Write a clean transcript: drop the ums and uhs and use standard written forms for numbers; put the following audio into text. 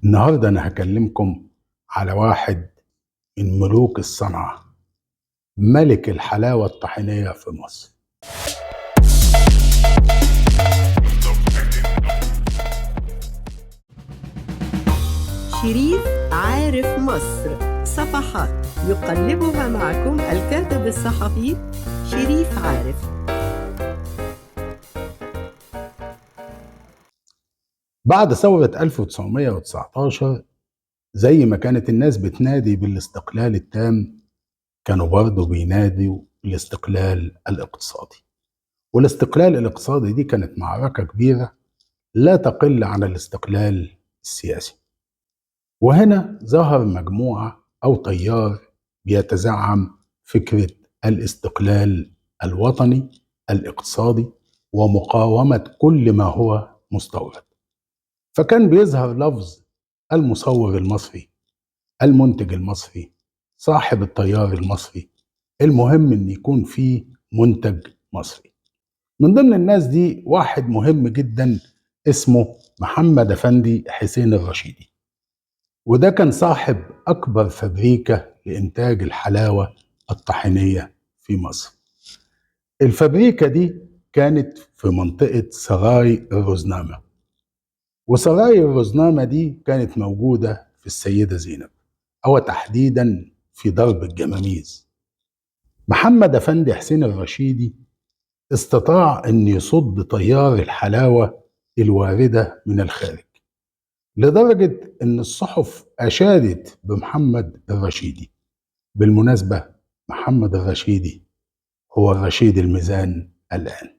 النهاردة أنا هكلمكم على واحد من ملوك الصنعة، ملك الحلاوة الطحينية في مصر. شريف عارف مصر، صفحات يقلبها معكم الكاتب الصحفي شريف عارف. بعد ثورة 1919 زي ما كانت الناس بتنادي بالاستقلال التام، كانوا برضو بينادوا بالاستقلال الاقتصادي. والاستقلال الاقتصادي دي كانت معركة كبيرة لا تقل عن الاستقلال السياسي. وهنا ظهر مجموعة أو تيار بيتزعم فكرة الاستقلال الوطني الاقتصادي ومقاومة كل ما هو مستورد. فكان بيظهر لفظ المصور المصري، المنتج المصري، صاحب التيار المصري، المهم ان يكون فيه منتج مصري. من ضمن الناس دي واحد مهم جدا اسمه محمد أفندي حسين الرشيدي، وده كان صاحب أكبر فابريكا لإنتاج الحلاوة الطحينية في مصر. الفابريكا دي كانت في منطقة سراي الرزنامة، وسراي الرزنامة دي كانت موجودة في السيدة زينب، أو تحديدا في درب الجماميز. محمد أفندي حسين الرشيدي استطاع أن يصد تيار الحلاوة الواردة من الخارج، لدرجة أن الصحف أشادت بمحمد الرشيدي. بالمناسبة محمد الرشيدي هو الرشيد الميزان الآن.